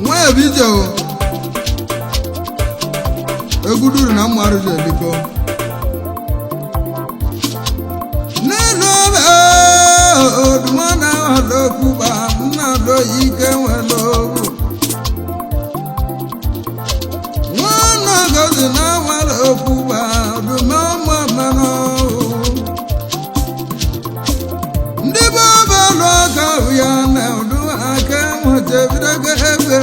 Nwa ebije o egwu duru na mma arụji eliko n'elu ebe odumana ọdọkwuba nnadọ ike nwere ogwu nwanne gozi na nwere okwuba odumama mmanụ ndị be ọbelụ aka ya na ọdụ aka nweta ebidogo ebe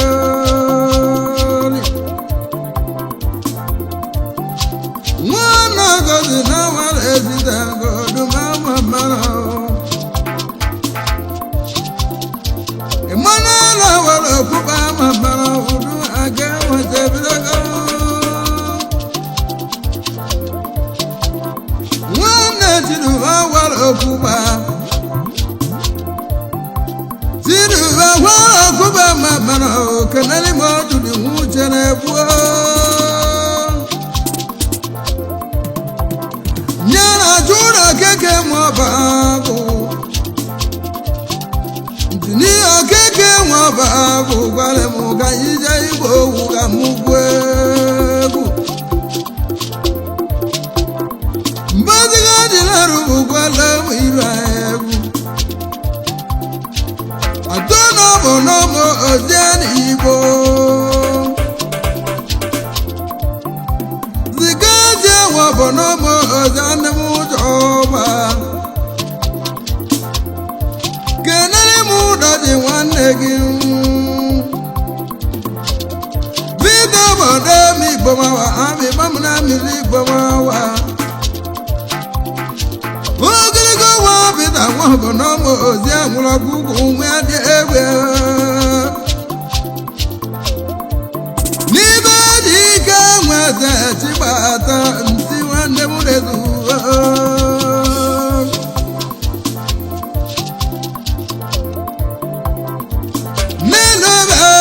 nwanne gozi na nwere ezite ngo odumama mmanụ Emmanuel wara okwukpe ama mara ụdụ aga enweta ebidogo nwanne Chiduba wara okwukpe Chiduba wara okwukpe ma mara okenere ma ọdụdụ nwuche na-ekwu nye na jụrụ keke ma ọ bụ agụ ní ọ̀kẹ́kẹ́ wọn bá bò gbalẹ̀ mú ká yíjẹ́ ìbò wù ká mú gbé bù. Mbọ́síkàdì lẹ́rù bù gbalẹ̀ mú ìlú ẹ̀bù. Àtọ́nà bò náà mọ ọ̀jẹ́ ní ìbò. Zìgájì wọn bò náà mọ ọ̀jẹ́ ní mú jọba. Kenere m ụdọ dị nwanne gị bido obodo m igbo mawa amịgba m na mmiri igbo mawa ogologo nwa bida nwa bụ na ọmụ ozi anwụrụ ọgwụ ugwu nwa dị egbe n'ime dị ike nweta chigbata ntị nwanne m rezuo. Nínú bẹ́ẹ̀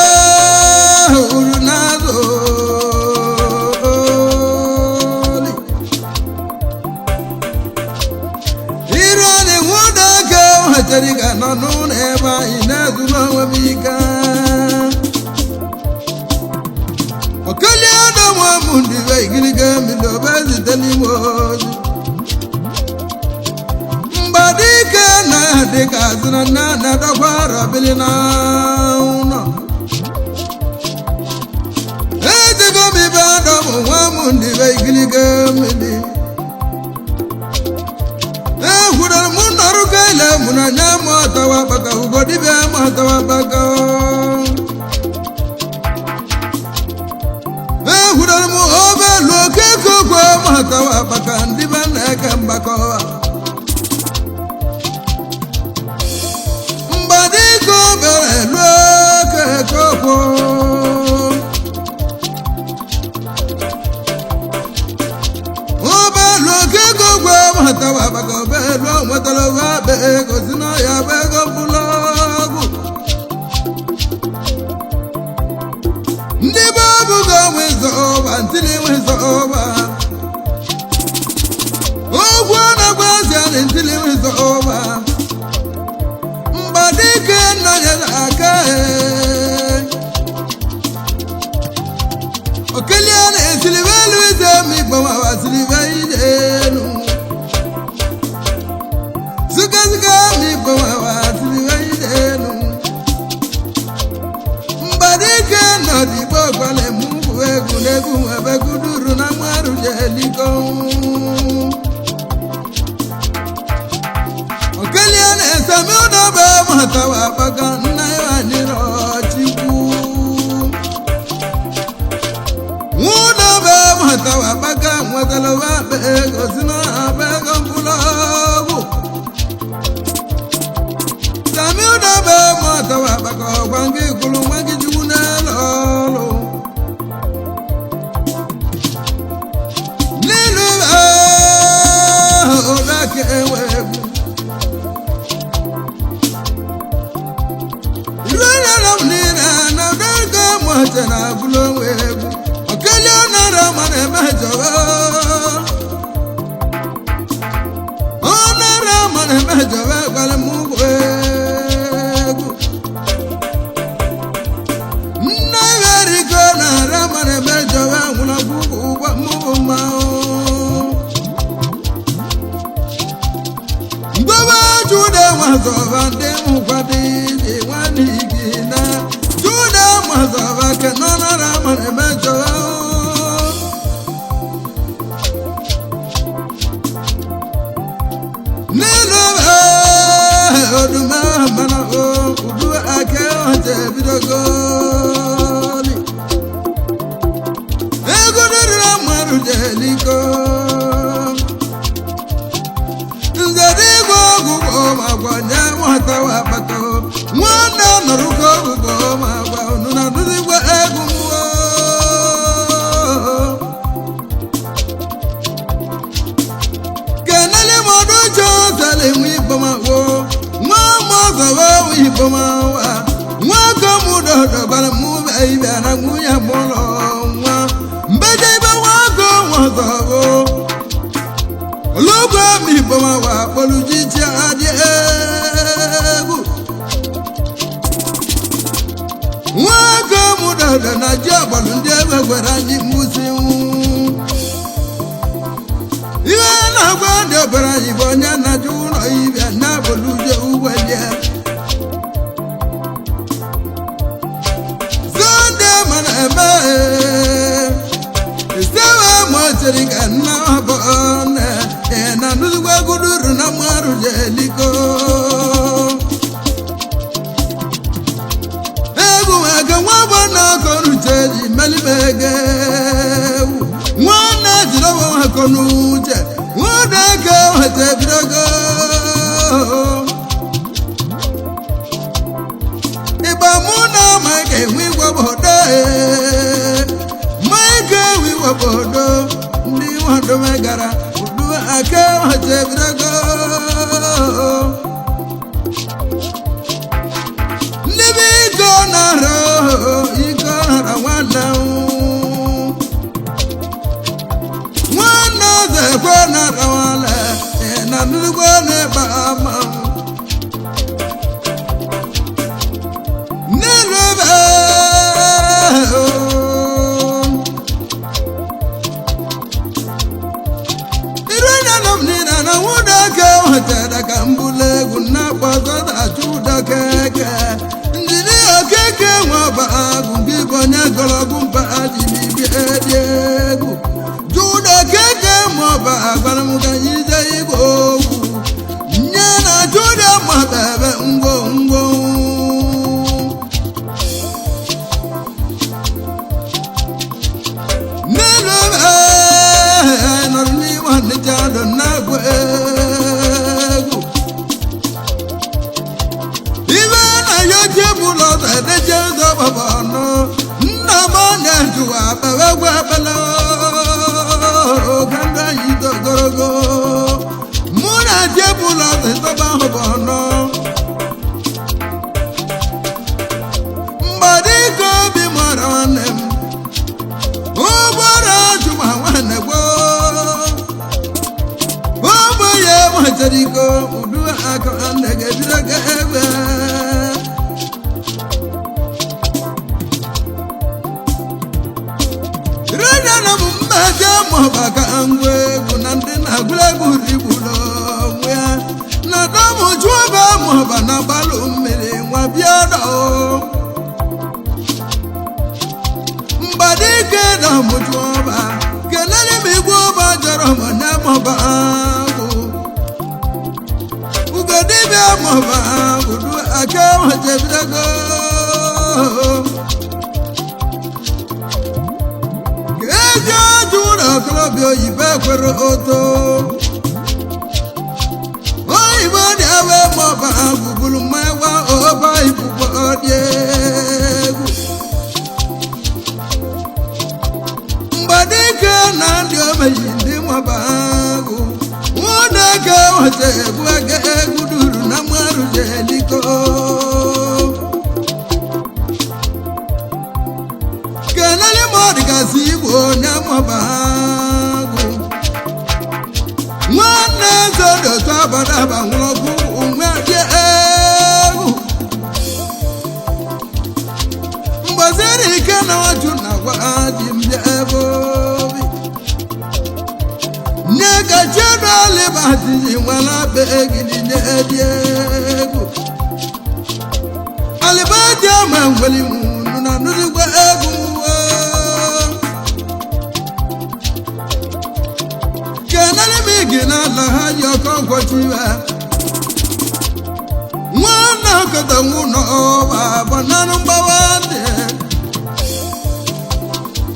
òru náà lórí. Irú ni wọ́n dákẹ́ wọ́n ka nọ n'ụlọ ebe anyị na-ezuru onwe m ike. Okelie ọdọ m ndị be igirige mmiri obe zite n'ime ozi. Mgbadike na dịka azụna na na-adọkwa arọbili na ụlọ. Ejigo m ibe adọ m nwa m ndị be igirige mmiri. Ekwurere m nọrụgo ile mụ na anya m ọtawa gbaka ugo dibịa m ọtawa gbaka. Ekwurere m obe lu okeke okwe m ọtawa gbaka ndị be na-eke mgbakọ. Mgbadike obere luo okeke okwo. Obelu okeke ogwe matawa maka obelu nwetara ofe akpa ego si n'ọhịa bụ ego mkpụrụ ọgwụ. Ndị be ọbụgo nwezọba ntili nwezọba. Ogwu na-agba ezi ntili nwezọba. Mgbadike nọ ya n'aka ee. Okelie na-esilibe elu ize ma igbo ma wasilibe ije elu. Zigazịga ma igbo ma wasilibe ije elu. Mgbadike nọdịgbo gwale mụ bụ egwu n'egwu ebe guduru na mmarụ jeliko. Okelie na-esemi ụdọbe matawa akpaka nna ya anyị rọchikwu. Nwụdọbe matawa akpaka nwetara akpa ego si na akpa ego mkpụrụ ọgwụ. Sami ụdọbe matawa akpaka ọgwa nke kwuru nwa gị jikwu n'elu ọrụ. N'elu ahụ ụdaka enwe egwu. Onara mana emejọba gwara m ụgwọ egwu. gwado iji nwanne gị na juda mazọba ke nọnara mara emejọ. N'elu oduma mana udu aka ọcha ebidogo ego dịrịra mmadụ jeliko nzede igwe ọgwụgwọ ma gwa nye nwata wakpata nwanne nọrụkọ ọgwụgwọ ma gwa unu na dụzigwa egwu mmụọ. Kenele mọdụ jọsele nwe ikpọmawo nwa mọzọwa nwe ikpọmawa nwa komudodo gbara mụ ibe na nwunye mụlọ nwa mbedebe nwa komọzọwo olugbo mi ikpọmawa kpọlụjichi adị egwu nwa komudodo na ji ọgbalụ ndị egbe gwara anyị mụsi iwe na-agwa ndị ọbara anyị bụ onye na-ajụ ụlọ ibe na-abụluje ugwelie zonde mana eme isewe mọchiri ka nna ọbụ na nuzugbo guduru na mmarụ jeliko egwu maka nwa bụ na akọnuche ji melimege egwu nwanne jiri ọbụ akọnuche nwanne ka weta ebidogo ịgba mụ na mike enwe igwe obodo mike enwe igwe obodo ndị nwadome gara udu aka weta ebidogo ndị bụ iko nara iko nara nwanne nwanne ọzọ ekwe nara nwale na nnukwu na-ekpe ama n'elu ebe iru na m niile na nwụdeke nwetara ka mbụlụ egwu na-akpọzọdachi ụdọ keke njiri okeke nwaba agụ gị bụ onye gọrọgwụ mba jiri bie dị egwu jụdọ keke maọba agwara m ka anyị jee igbo okwu nye na jụdọ maọba ebe ngwongwo n'elu ebe nọrọ n'ime ọnịcha dọ na-agụ egwu ibe na ya ji bụlọ ọzọ edeje ụzọ gbaba ọnụ nna m ọnya jụwa abawegwe ebele oge ndị anyị dị ogologo mụ na ji bụlọ ọzọ ịtọba ahụ bụ ọnụ mgbadike obi mara nwanne m ụgbọrọ jụma nwanne gboo ụmụ ya nwetara iko udu akụ nne ga-ebido ga egbe rena m mmejọ maọbụ aka ngwa egwu na ndị na-agwụla egwu rigburu onwe ya na dọmụjụba maọbụ na gbalụ mmiri nwa bịa dọ mgbadike na mụjụọba kelele m igwe ụba jọrọ m na mọba agwụ ugodibịa mọba agwụdu aka nwechebidogo eji ọjụ ụlọ okorobịa oyibo ekwere oto oyibo dị awe mọba agwụ buru mmanya gwa ọba ibubo dị egwu mgbadike na ndị omeyi ndị nwaba agụ nwụdeke nweta egwu ege egwu duru na mmadụ jeliko kenele ma ọ dịgasị igbo onye nwaba agụ nwanne eze dị otu abadaba nwụrụ ọgwụ onwe dị egwu mgbaziri ike na nwaju na gwa ji mbịa ebe obi nye ka chedolibatiji nwere be egidi nye dị egwu Alibaji ma nwere m nụ na nụzikwa egwu kenere m igi na ala ha ji ọkọ nkwọchiwe nwanne ọkọta nwụnọ ọba bananụ mgbawa ntị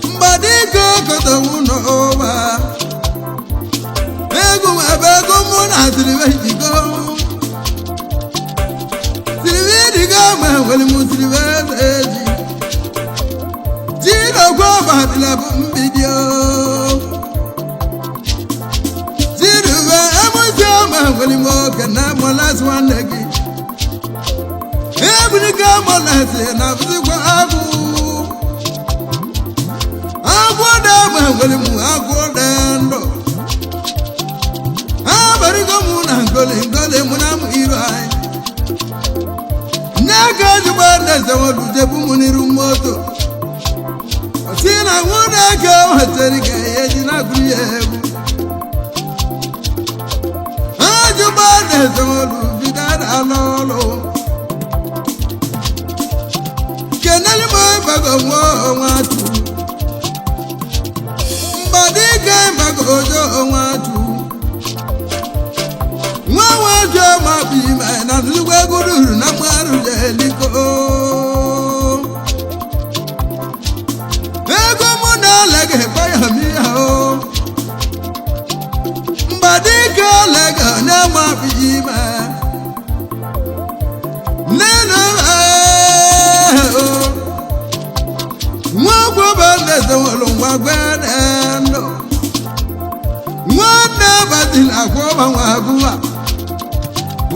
mgbadike ọkọta nwụnọ ọba egwu m ebe ego mụ na siribe jigo siribe digo ma nwere m siribe eze eji jinogwe ọba dịla bụ mbidio Ziribe emuzi ọma nwere m oge na mọlasị nwanne gị ebunigo mọlasị na bụzikwa agwụ agwụ dị ma nwere m agwụ dị ndụ abarigo mụ na ngoli ngoli mụ na mụ iru anyị nne ka ezigbo ndeze nwere jebu mụ n'iru moto si na nwunye ka wetere ga eji na-agụrụ ya egwu ajụba ndeze nwere bidara n'ọlụ kenelu m ịgbago nwa ọnwa atụ mgbadike ịgbago ojo ọnwa atụ nwa nwa jụọ ma bụ ime na nzugbo ego ruru na mmarụ jeliko ego mụ na ole ga-ekpe ya m ihe o mgbadike ole ga onye ma bụ ime nne nwa gwọba ndeze nwere nwa gwene ndụ nwanne bazila akwọba nwa agụwa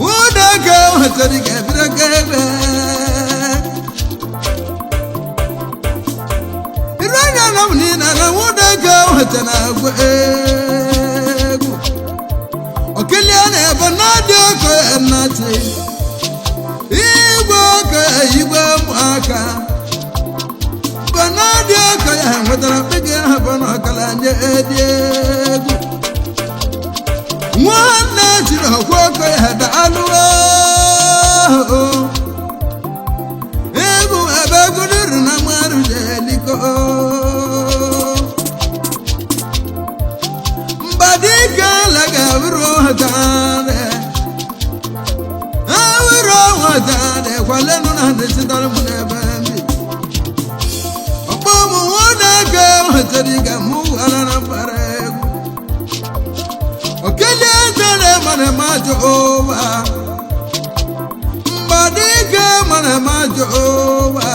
ụdaka nwetara ga-ebiro ka ebe irenya na m niile na ụdaka nwetara agwa egwu okelie na ebe na-adị ọkụ enachi igwe ọkụ igwe ụmụaka mgbe na-adị ọkụ ya nwetara mkpege ha bụ na ọkara nye dị egwu nwanne jiri ọkwa ọkọ ya daalụ egwu ebe gụdụrụ na mmadụ jeliko mgbadike lega bụrụ hụtare awụrụ hụtare kwalenụ na ndechitara m n'ebe mbi ọkpọ ụmụ nwanne ka hụtara ga mụ gwara na mbara egwu okele tere mana majo ụwa mgbadike mana majo ụwa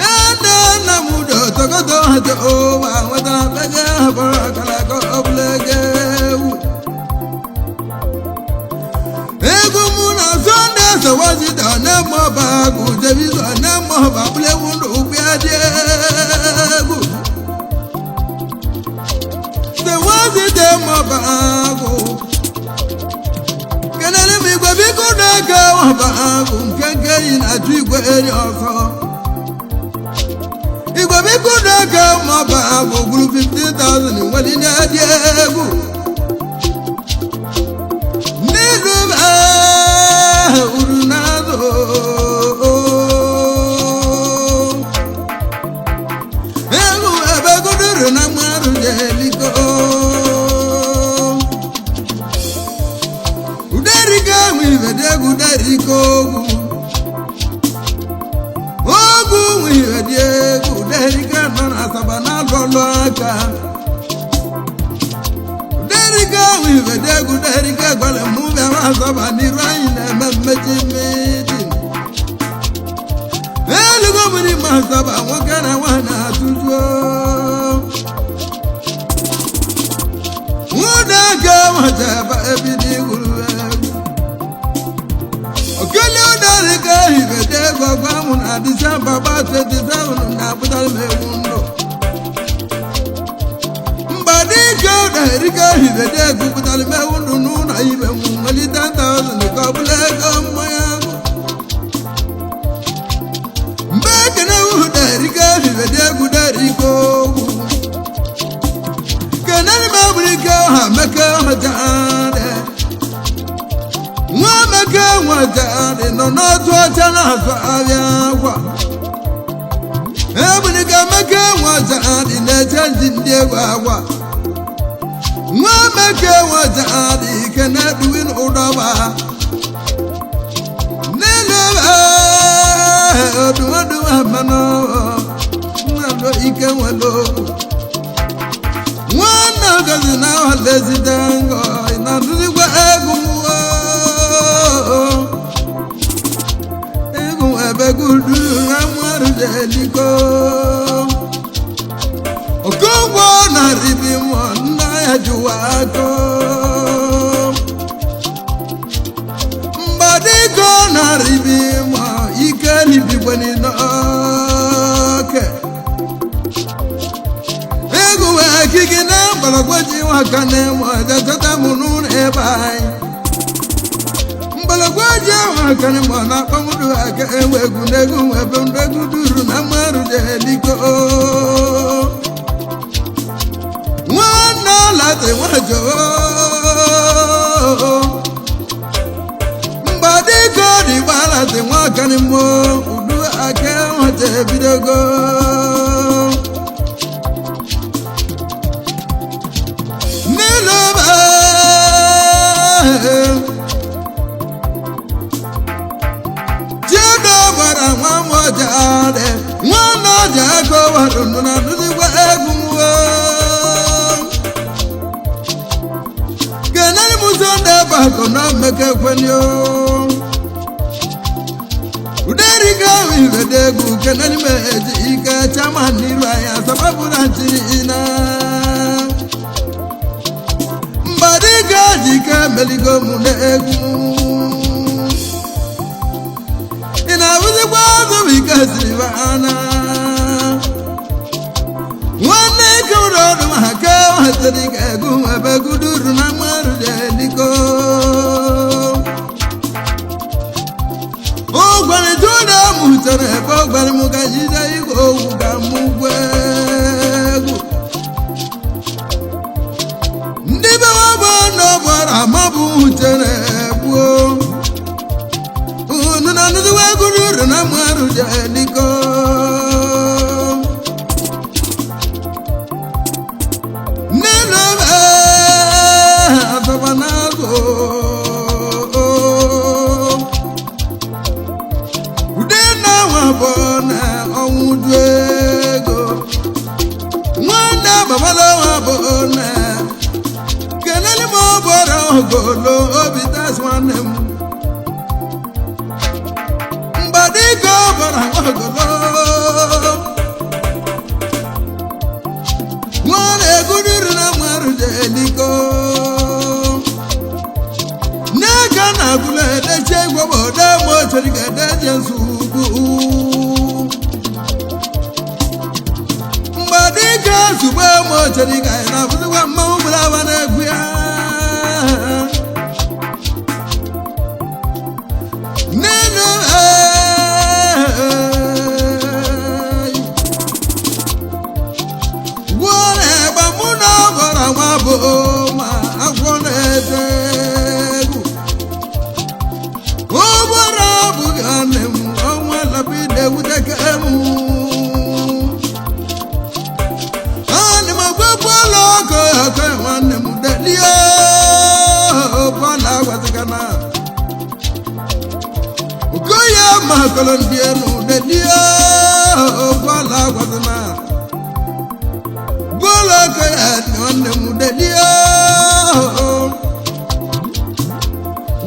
ene nna m udo togoto hajo ụwa nwetara mkpege hapụrụ akara ka ọbụla ego ewu egwu mụ na sọnde sọwazida na-eme ọba agụ jebizo na-eme ọba bụla ewu ndụ ụgbịa dị egwu sewazide mọba agụ kelele m igwe biko na-eke ọba agụ nke nke yi na-achụ igwe eri ọsọ igwe biko na-eke mọba agụ gburu 15,000 nwere ihe dị egwu n'izu ahụ uru na-azụ egwu ebe godoro na mmadụ jeliko uderiko enwe ibedegwu uderiko ogwu ogwu nwe ibedegwu uderiko nọ na asaba na-alụ ọlụ aka uderiko enwe ibedegwu uderiko gwara mụ bịara asaba n'iru anyị na-eme mmechi mitin elugo mmiri ma asaba nwoke na nwaanyị atụjuo nwụda aka nwachaba ebido igwuru egwu okele ụdarịka hibede ego gwa mụ na disemba gba 27 na-apụtara m ewu ndụ mgbadike ụdarịka hibede ego pụtara m ewu ndụ n'ụlọ ibe m nwelite 10,000 ka ọ bụla ego mmanya ahụ mgbe ekene ụdarịka hibede egwu darịka ogwu kenere m eburu ike ọha meke ọha jade nwa meke nwa nwajadị nọ n'otu ọcha na-azụ ahịa akwa ebulika meke nwajadị na-eche nji ndị egwu agwa nwa meke nwajadị ike na-eduwin ụdọba n'elu odumodumanụ mmadụ ike nwere okwu nwanne ogozi na ọlezite ngọ na ndụzikwa egwu egwu ebe gudu na mmadụ jeliko okonkwo na ribi mmụọ nna ya jụwa akọ mgbadiko na ribi mmụọ ike libigweni n'oke egwu akigi na mgbọrọgwụ ji nwaka na-eme ọja chọta m n'ụlọ ebe anyị mgbọrọgwụ ji nwaka na-eme ọ na-akpọnwụrụ aka enwe egwu n'egwu ebe ndegwu duru na mmadụ jeliko nwanne ọlati nwajọ mgbadiko dị gbalati nwaka na-eme udu aka nwata ebidogo Chiedo gbara nwa m ọjadị nwanne ọja aka warụ nụ na ndụzikwa egwu mwo kenere m Sọnde bakọ na mmeke kwenio uderika ahụ ibede egwu kenere m eji ike chama n'iru anya sababụ na nchina mgbadika jike meligo m n'egwu ị na-abụzikwa azụbụike siri bana nwanne ike ụlọ ọrụ ma ke nwetara ike egwu ebe guduru na mmadụ jeliko ụgwara juda mụtere ebe ọ gwara m ka jide igwe owu ka mụ gwa egwu ndị be bụ n'ọgbara amabụ chere gbuo unu na ndụwa gụrụrụ na mmadụ jeliko nne atọba n'azụ ude na nwa bụ na ọnwụ du ego nwanne babalawa bụ na kelele m ọbọrọ ogolo obi tas nwanne m mgbadiko ọbọrọ ogolo nwa na-eguduru na mmadụ jeliko n'aka na agụla edechi egwu obodo ma ochere ka edeje nsogbu mgbadiko ozugbo ma ochere ka anyị na-abụzikwa mmanwụ gbara agba na-egwu ya nínú gwọrọ egbe mụ na gwara nwa bụ ma agwọ na-ete egwu ụgbọrọ abụghị nne m ọnwa lapide ewuteke m ana m agwagwala ọkọ ọkọ nwanne m delie bọla agwazigana okoye makọrọ ndị elu delie bọla agwazina bọla okoye nwanne m delie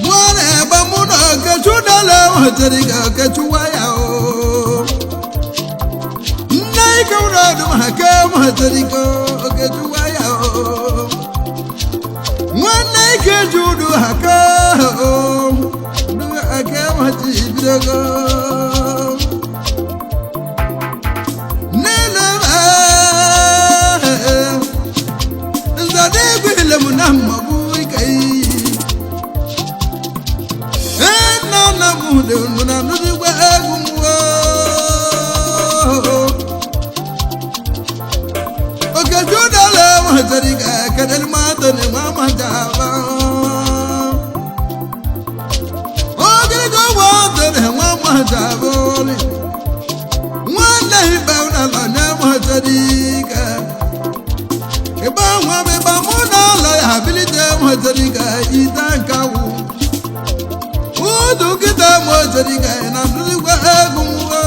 bọla ebe mụ na okechu dala wetere ka okechu waya o nne ike ụlọ ọdụm ha ke wetere ka okechu waya o nwanne ike ji udu ha ke o ake wati ibidogo nene nzade egwele m na mmagbu ike iyi nna nna m dị nụ na nụzigwa egwu m okechu dala nwetara ka kedere mmadụ na nwa majaba chaboli nwanne ibe ụlọ nye nwetara ịgba nwa m ịgba mụ na ụlọ ya abilite nwetara ike ite nkawụ udu nkịta nwetara ike na ndụzikwa egwu nwa.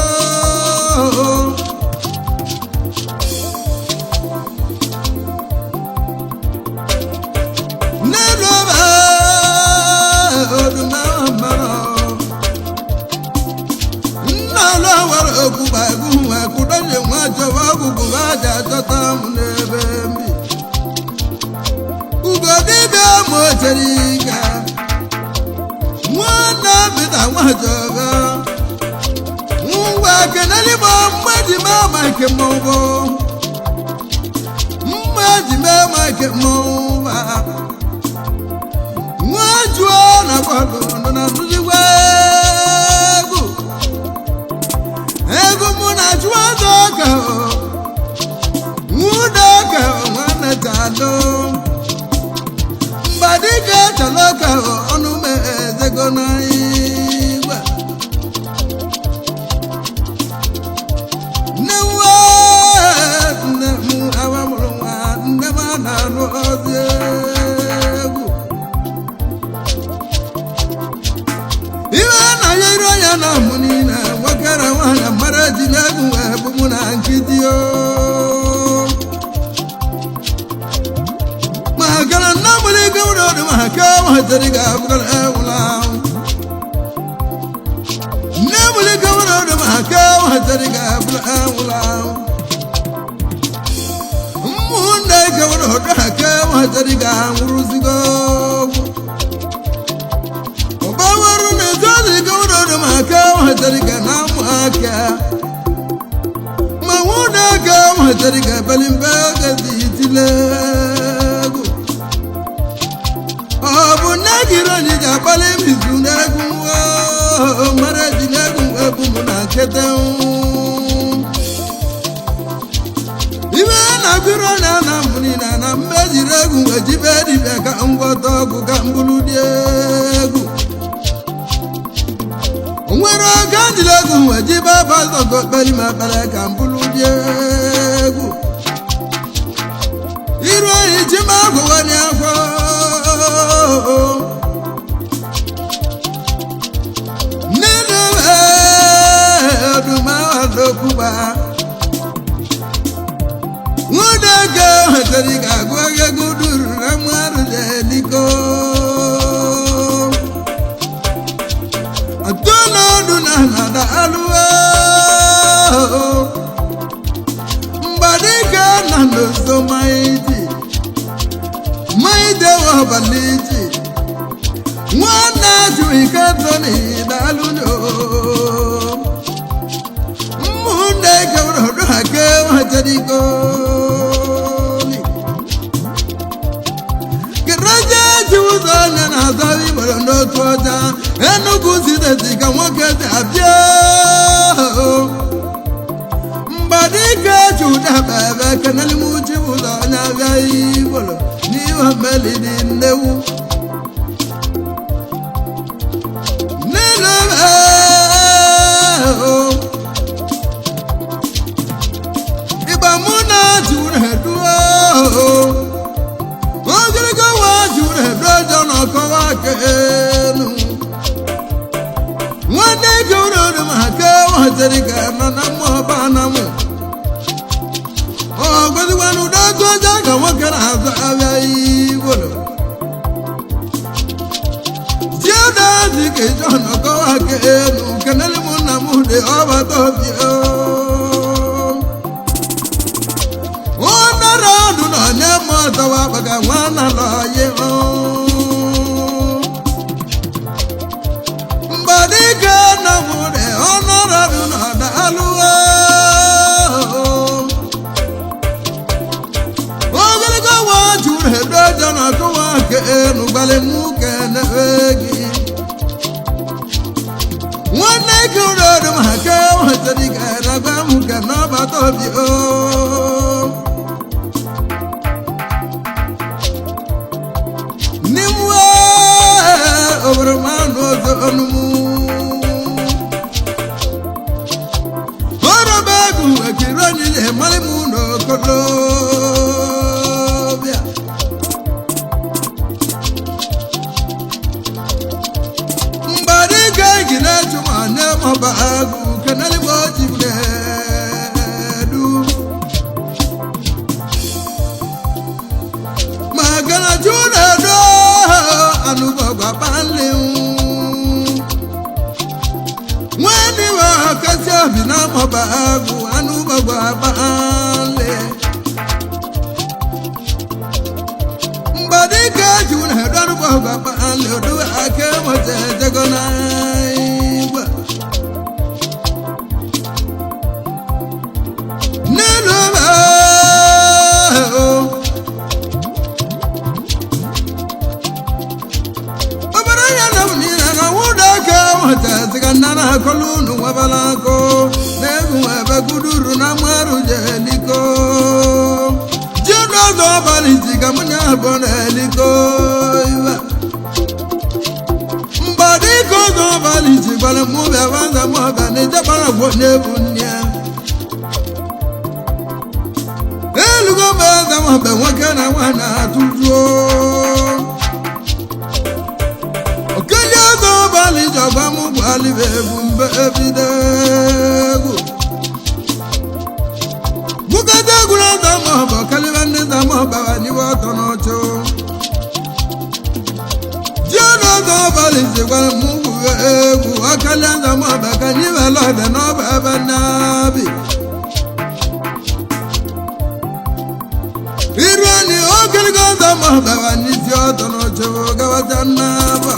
N'elu odumara nna ụlọ nwere okwuba egwu nwa kwudoji nwa chọwa ọgwụgwụ aja achọta m n'ebe mbi ugodibịa ma o chere ike nwanne Pita nwachọga ngwa kenelimo mmaji mee mike mmọnwụ mmaji mee mike mmọnwụ nwa jụọ na kwado nọ na ntụzigwa egwu egwu mụ na jụọ ka nwude ka nwanne tado mgbadike chaloka ọnụ m ezego n'igwe nne nwa nne m awa mụrụ nwa nne m a na-anụ ozi egwu iwe na ya iru ya na mụ niile nwoke na nwaanyị mara ji n'egwu wee bụ mụ na nkịtị o magana namuli gawuro ma ka wajari ga bugal ewla namuli gawuro ma ka wajari ga bugal ewla munne gawuro da ka wajari ga wuruzigo obawaru ne zali gawuro ma ka wajari ga namu aka ma wuna ga wajari ga balimba ga zitile. Ọ bụ nne gịrị onye ji akpali mizu n'egwu mara ji n'egwu egwu mụ na nkete ibe na-agụrụ na na mbụ niile na mmejiri egwu wee jibe dibịa ka ngwọta ọgwụ ka mbụrụ dị egwu nwere oge njiri egwu wee jibe bazọgo kperi ma kpere ka mbụrụ dị egwu iru oyi ji ma agwụwanye afọ. Nínú ẹ̀ẹ́dùnmáwàdókùbà nwụdege wetara ga-agụ egwu duru na mmadụ jeliko atụnọdụ na nada alụọ mgbadike na n'ozo maiti maide wabaliji nwanne chuike toni dalụnyo mụnne kewrodo ake wajarikoli kereje ji ụzọ onye na-azọ igboro n'otu ọcha Enugu steeti ka nwoke si abịa mgbadike chudabebe kenelimuchi ụzọ onye abịa igboro n'ihe melidi nnewu ịgba mụ na jụrụ eduo ogologo nwa jụrụ edu ọjọọ na ọkọwa aka elu nwanne gị ụlọ ma ka nwetara ka nọ na mmụọ na mụ ọ gwazikwana ụdọ otu ọjọọ ka nwoke na-azụ abịa igbolo Chidozie ka John ọkọwa aka elu kenele m nna m dị ọbata obi onara ọdụ na onye ma ọtọwa maka nwana lọye mgbadike na m dị ọnara ọdụ na ọdalụọ ogologo nwa juru edo ọjọọ na ọkọwa aka elu gbalị mụ kene gị nwanne gị ụlọ ọrụ ma ka nwetara gị na-agwa m ka n'ọbata obi o n'ime obodo m anụ ọzọ ọnụ m. Ironi mali mu n'okolobịa. Mgbadike gị na-echu ma nne mọba agụ keneli m oji edu. Maka na chu na-edo anụbọgwa kpali nwanne wa kasị obi na mọba agụ anụbọgwa kpali. Mgbadike ju na-edo anụbọgwa kpali odu aka enweta ejego na igwe. N'elu ebe ahụ, obere ya na m niile na nwụda aka nweta ziga nna na akọlụ unu nwebala akụ na-egwu ebe guduru na mmarụ jeliko ji n'ọzọ abalị ji ka mụ na abụọ na-eliko iwe. Mgbadike ụzọ abalị ji gwara mụ bịa baza m ọbịa na ijebara gwọ na-ebu nne ya. Elugo m eze m ọbịa nwoke na nwaanyị atụjuo. Okenye ego abalị ji ọgba m gwalibe egwu mbe ebido egwu. Gwukọta egwu na nza m ọbọ kalibe ndị nza m ọbara n'iwe ọtọ n'ọchụ. Ji ọnụ ọzọ abalị ji gwara m gwuwe egwu ọkalịa nza m ọbịa ka anyị were ọbịa n'ọba ebe na-abị. Iru anyị ogologo nza m ọbara n'isi ọtọ n'ọchụ gabata n'aba.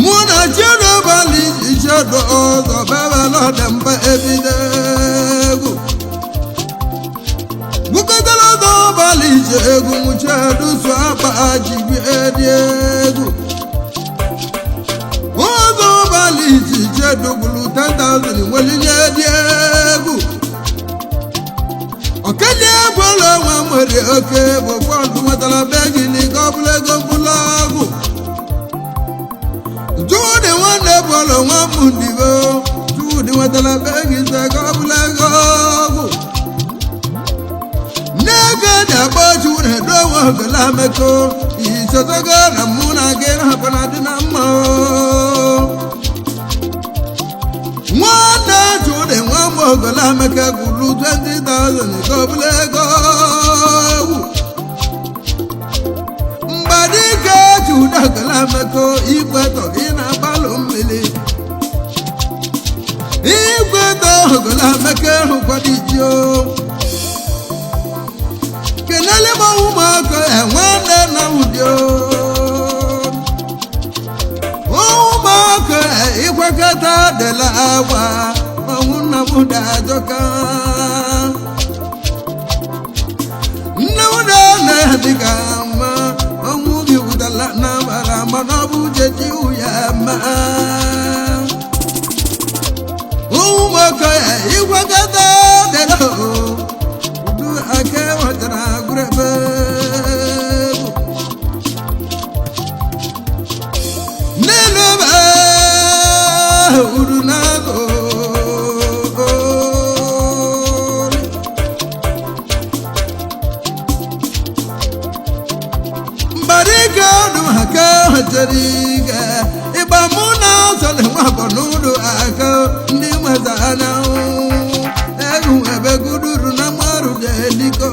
Mụ na Chidobalị ji chedo ọzọ bebela ọdị mba ebido egwu. Gwukọtara ọzọ abalị ji egwu m chedo so akpa ji dị egwu. Ụzọ abalị ji chedo gwuru 10,000 welinye dị egwu. Okenye bụla nwa nwere oke bụ bọọdụ nwetara be gị n'ike ọ bụla ego mkpụrụ ọgwụ. Jude nwanne bụla nwa m ndibo Jude nwetara be gị ise ka ọ bụla ego ọgwụ. N'ego na-agba Jude edowe ogele ameko isotogo na mụ na gị na-akpa na dị na mma o. Nwanne Jude nwa m ogele ameka gwuru 20,000 ka ọ bụla ego ọgwụ. Mgbadike Jude ogele ameko ikwetọ ị na-agbalụ mmiri. Ikwetọ ogele ameka hụkwado iji o. Kenele m ụmụaka enwanne na ụdị o. Ụmụaka ikwekọta dịla agwa ọnwụ nna m dị ajọka. Nne m na dịka mma ọnwụ gị wutala na mara mana ọ bụ jeji ya mma. Ụmụaka ikwekọta dịla o. Udu aka nwetara agụrebe egwu. N'elu ebe ahụ uru na-agụ. Mgbarike ọdụ aka nwetara ike ịgba mụ na ọsọ na-enwe abọ n'ụlọ aka ndị nweta anya egwu ebe guduru na mmarụ jeliko.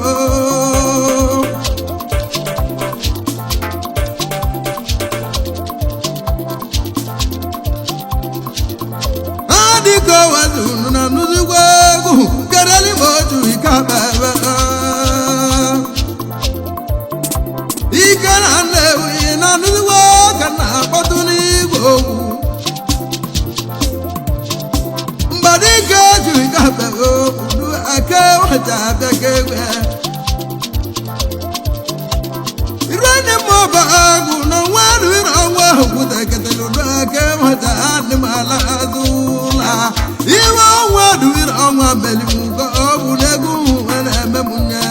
Adịka wazunu na nnuzigbo egwu kereli ma otu ike ababa. Ike na nnewi na nnuzigbo ka na-akpọtụ n'igwe okwu. Mgbadike jiri gafere udu aka nweta abịa ka egbe. Irene mọba agụ na nwa riri ọnwa gwuteketele udu aka nweta adị m ala azụla. Iwe ọnwa riri ọnwa meli m nke ọ bụ n'egwu na-eme m nye.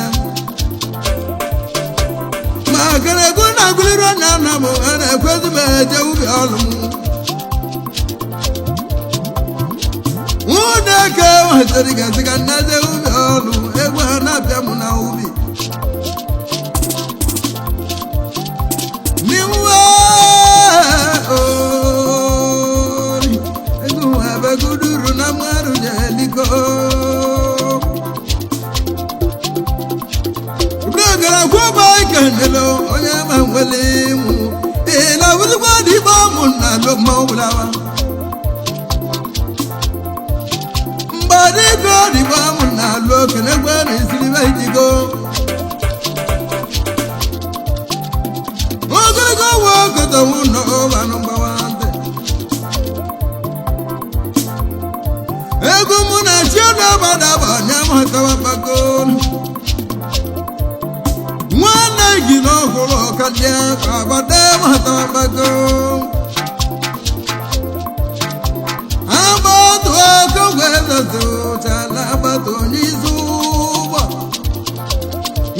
Maka na egwu na-agụliri onye nna m na-ekwezi m eje ubi ọlụ m. Nwunye eke nwetara gasị ka nnaje ubi ọlụ egwu ha na-abịa m na ubi n'iwe ori egwu abaguduru na mmadụ jeliko gara kwụba ikenelo onye ma nwere ịmụ ee na bụzikwa dịgba mụ na lụmọbụlawa mgbadịgo dịgba mụ na alụ okenegwe na isiribe ijigo ogologo wa ogotonwu n'ụbanụ gbawa ntị egwu mụ na chiodabadaba onye mụtawa kpakonu nwanne gị n'ọhụrụ karịa ka agbada mụtawa kpako agbatu okogwezezụchala agbatu n'izu ụgbọ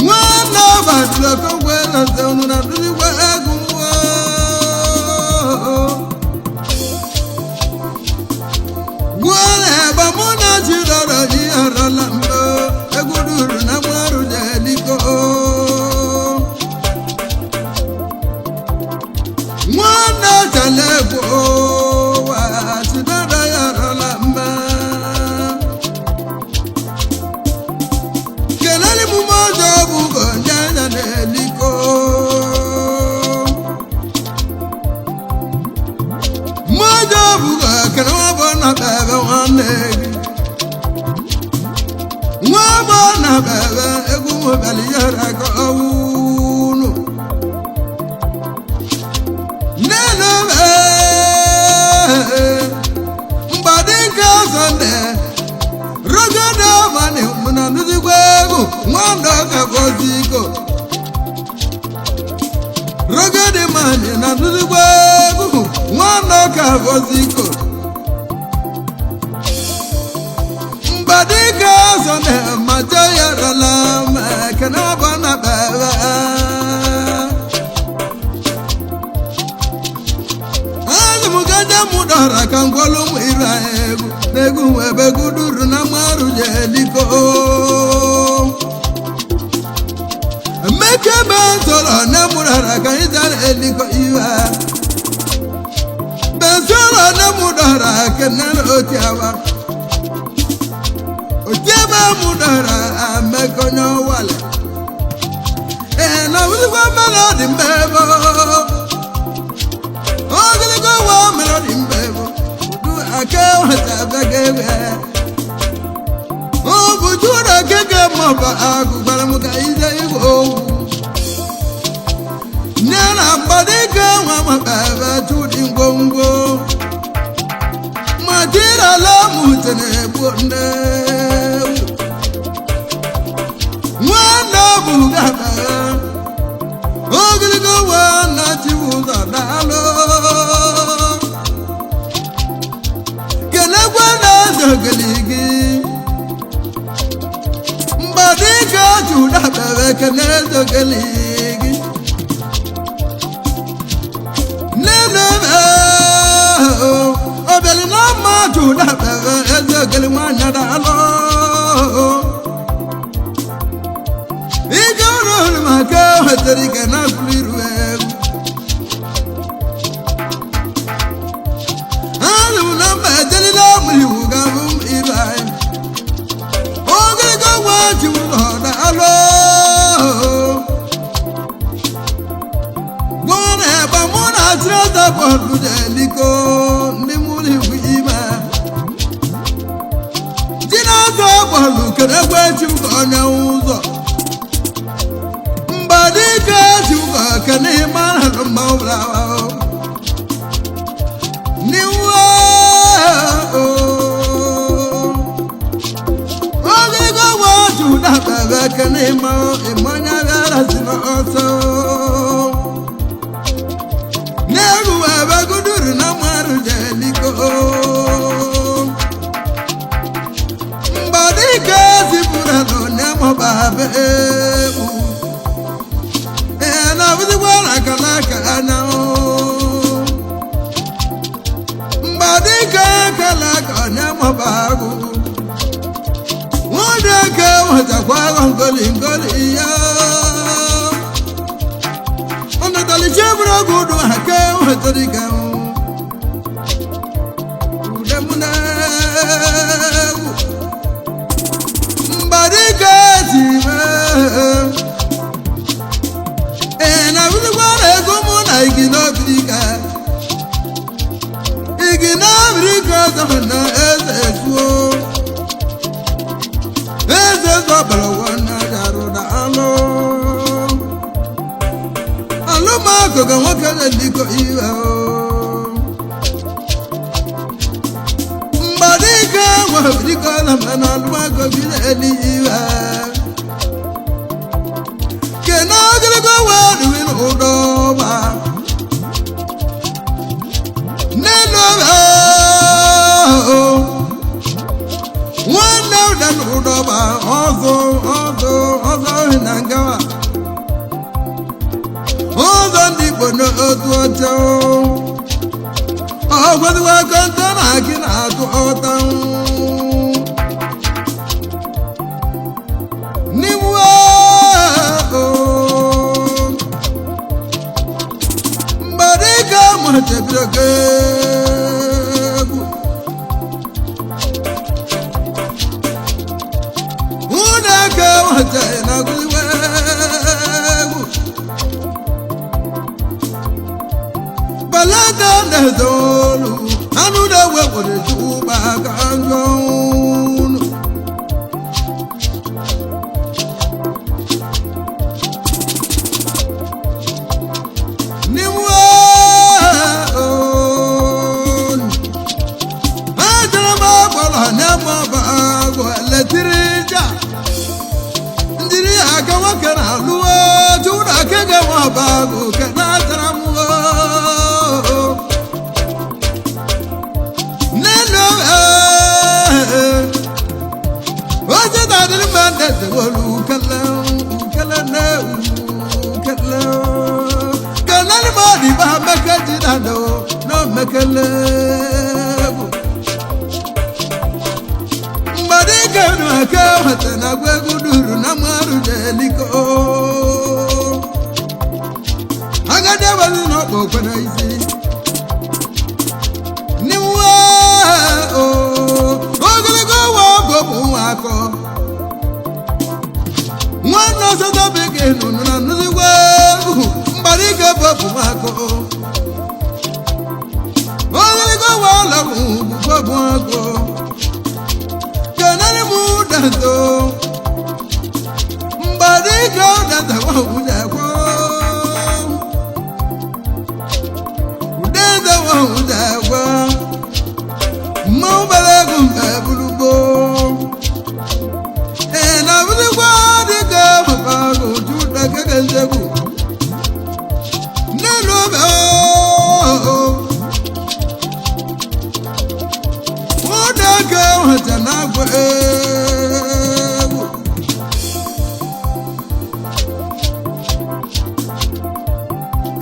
nwanne agbatu okogwezeze unu na dụzikwa egwu nwa gwara ebe mụ na chi rọrọ ji arọla mbụ egwu duru na mmarụ jeliko nwanne chala egwu ụwa chidọrọ ya arọla mma kelele m ọjọọ bụ ugo ndị anya na-eliko mmadụ bụ ekene nwabọ na bebe nwanne gị nwabọ na bebe egwu mụbịara yara ka ọwụnụ nene mgbadike sọnde rogodo mani mụna ndụzikwa egwu nwandọ ka bọzi iko rogede mani na ndụzikwa egwu nwanne ka bọzi iko mgbadike sọnde maje yarala ma ekene ọbọ na bebe azụmgaje mụ dọra ka ngwọlụ mụ iru anyị egwu n'egwu ebe guduru na mmarụ jeliko mmeke bensoro na mụrara ka anyị jara eliko iwe bensoro na mụdọra kenere otiaba otiaba mụdọra amekonye ọwale ee na wụzikwa melodi mbebo ogologo wa melodi mbebo udu aka nweta bịaga ebe ọ bụ jụrụ keke maọbụ agụ gwara m ka ije igwe okwu nne na mgbadike nwa maka ebe chụdị ngwongwo ma jirala m uche na-egbu nne nwanne bụ gaba ogologo wa na chibu ụzọ daalụ kelekwa na eze ogiligi mgbadike chụdabere kene eze ogiligi nene obìnrin náà máa jù dábẹ̀rẹ̀ ẹjọ́ ògèlè wọn àyàdá lọ. Ike ọrụ maka wetere ike na akụrụ iru egwu. Anụ m na mba ejelila mụ iwu ga-abụ m iru anyị. Ogologo nwa ji ụlọ daalụ. Gbọ́n ẹ̀bà mú na tírẹ́tà bọ̀ọ̀lù jẹ̀líkó ndị mụrụ iwu ime. Jinazọ bọọlụ kerekwe chimka onye ụzọ. Mgbadike chimka kene mara mma ụra. Niwe ogologo nwa juda bebe kene ma ịmanya bịara si n'ọsọ. N'egwu ebe guduru na mmadụ jeliko. Mgbadike zipụrụ na onye mọba egwu. Ee, na bụzikwa na kalaka anya o. Mgbadike kalaka onye mọba agwụ. kwa ngoli ngoli ya ọnatali cheburu oge ụdụ ha ke nwetara ike udemnegwu mgbadike si mee ee na bụzikwara ego mụ na iginobirika iginobirika ọzọ na eze zuo eze zọbara nwanne garụ na alụ alụmakụ ka nwoke na-elikọ iwe mgbadike nwabiriko na mana alụmakụ gị na-eli iwe kene ogologo wee riri n'ụdọba n'elu nwanne ụda n'ụdọba ọzọ ọzọ ọzọ ohi na ngawa ụzọ ndị Igbo n'otu ọcha ọgwaziwa kọnta na akị na-atụ ọta n'iwu mgbadike mụtebiri egwu ụlọeke nwetara na gụziwa egwu balata na-ezolu anụ na-ewepụrụ chukwu aka njọ unu n'iwu ejere m agbara na-amaba agụ eletirija njiri aka nwoke na-alụwo chukwu na aka ga-enwe agụ ke na-atara m nínú ojú tàbí máa ń tẹ̀sí wọlú kẹlẹ́ kẹlẹ́ náà kẹlẹ́ kẹlẹ́ ní mo ní bá mẹ́kẹ́jì dàdó náà mẹ́kẹ́lẹ́ bò. Mgbadí kẹ́nu ẹ̀kẹ́ wẹ̀tẹ̀ náà gbẹ́gùn dùrù náà márùn jẹ́ líkọ́. Agadi wọlé náà kò pẹ̀lú isi. Niwe ogologo ụwa bụ nwa akọ nwanne ọsọtọ bekee nụnụ na nnụzigwe egwu mgbara ike bụ bụ nwa akọ ogologo ụwa ọlọgwụ bụ bụ akọ kenere m ụdazo mgbara ike ụdazo nwa ụdazo nwa ụdakwa mmanwụ bara ego mgbe bụrụgbo ee na bụrụgbo dịka papa otu dakeke nzegbu n'elu obe ụdake nweta na-agwa egwu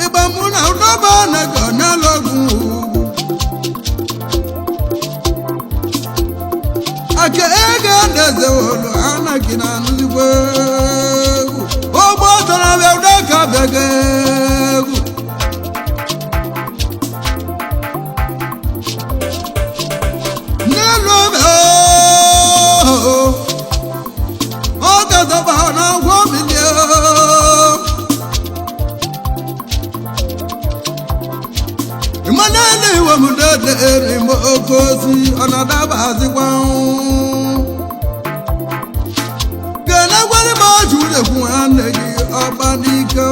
ịgba mụ na ụdọba na ka ọ na-alọgwụ ugwu aka ego ndezewolu anaghị na nzigbo egwu ụgbọ tọrọ bịa ụdaka bịaga egwu n'elu obe ọ gazọba na agwọ milie Emmanuel iwemudede erimo oke osi ọ na-adabazikwa kenegwere m oji urekwu nwanne gị ọgbanike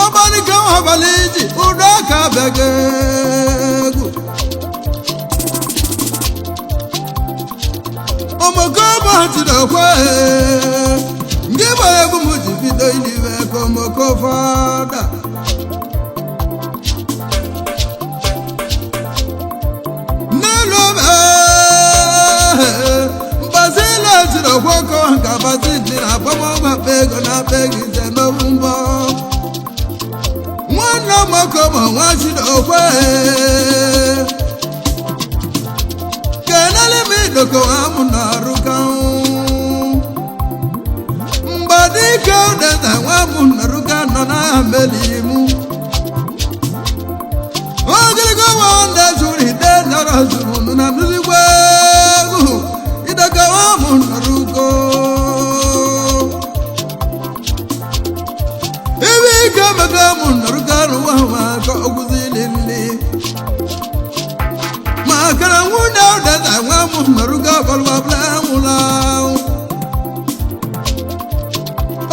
ọgbanike abalị iji ụdọ ka bịaga egwu omokobachidokwe ndị gbara egwu m ji bido iliwe ka omoko fada n'elu mbazila jiri ọkwọkọ ka bazil na agbamọgwụ akpa ego na akpa ego ise n'obu mbọ nwanne moko ma nwa jiri okwe kenele m idoko amụ na arụ ka Udeze nwa m nọrụka nọ na melimu ogologo nwanne zuru ide nọrọ zuru na nnukwu egwu ideke nwa m nọrụko ibe ike maka m nọrụka n'ụwa maka ọgwụzili nli maka na nwunye Udeze nwa m nọrụka bọlụbabụla nwụrụ anwụ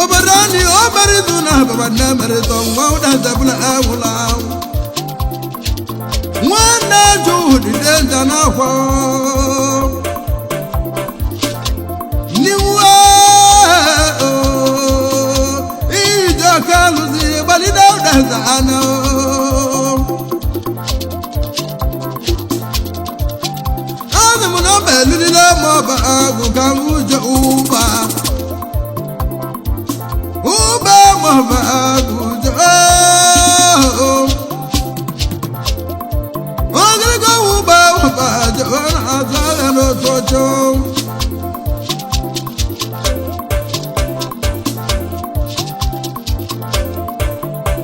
obodo anyị o mere izu na ababa nne mere ịtọ nwa Udeze bụla anwụrụ anwụ nwanne jụ dide nza n'akwa n'iwe ije ọka alụzi gbalide Udeze anọ azụ m na ọba elulile ma ọba agụ ka m ụjọ ụba ụba ma ọba agụ jọ ogologo ụba ụba jọ na-azụ ahịa n'otu ọjọọ.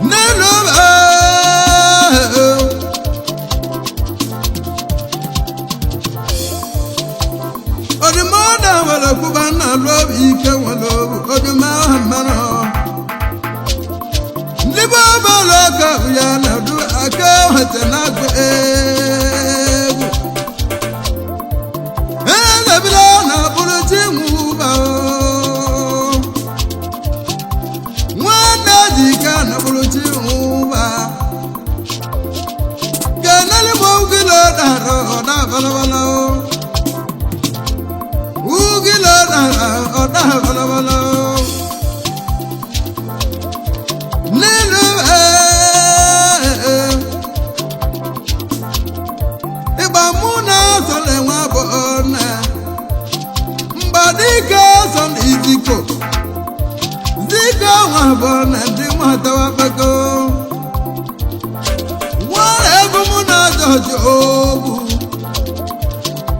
N'elu ọdụmọdụ nwere kwụba nna lụọ ike nwere obu ọdụmahụ mmanụ ndị bụ ọbụla aka ya na du aka nweta na-agụ egwu ezebila na bụrụ chi nwụba nwanne ji ike na bụrụ chi nwụba kenele m ugilo dara ọda balabala ugilo dara ọda balabala nínú ìgbà múná sọlẹ̀ wọn bọ̀ ọ̀nà mgbadike sọlẹ̀ ìdìkò zikò wọn bọ̀ ọ̀nà ndị wọn tọwọ́ pẹ́kọ́ wọ́n egwu múná jọjọ ògù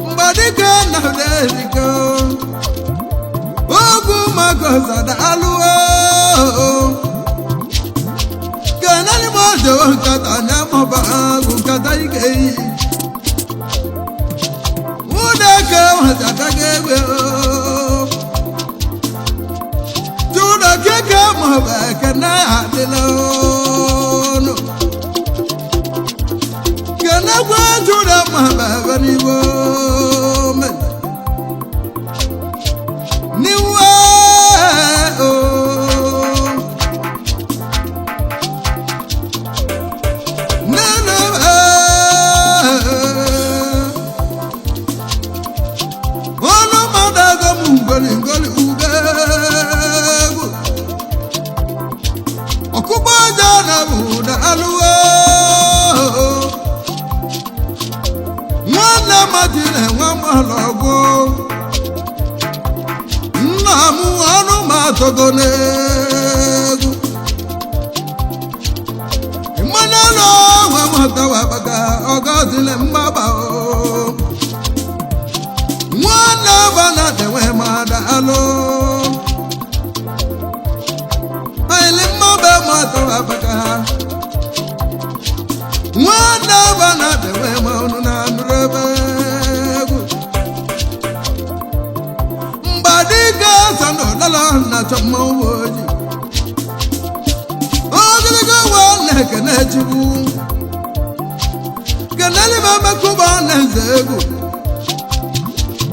mgbadike nàdé zikò ògù makọ̀sọ̀dà alúwọ̀. Kenani mo jọ̀wọ́ nkata ní amọba agụ nkata ike yi. Nwunye nwata ga egbe Tụda keke maọbụ ekene adịla ọnụ. Kenekwe tụda maọbụ ebe n'igbo mene. N'iwe o. Ọnụ mmadụ agọ m ngoli ngoli ugegwu ọkụkọ ọjọọ na bụ alụwo nwanne mmadụ na-enwe mmalọgwụ nna m ọnụ m atọgo n'egwu mmanụ ọnwa nwata wabaka ọgọzile mgbaba o nwanne bana dewe mada alụ aili mmabe nwata wabaka nwanne bana dewe ma ọnụ na anụrụ ebe egwu mgbadike sọ na ụdala na chọ mmanwụ ojii ogologo nwa na-ekene chukwu kenele m emekụba na-eze egwu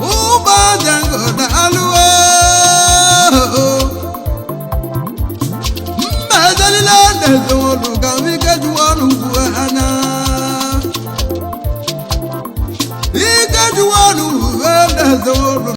ụba jango daalụwo mba ejelile na-eze olu ka m ike juwa ọnụ ugwu anya ike juwa ọnụ ugwu na-eze olu.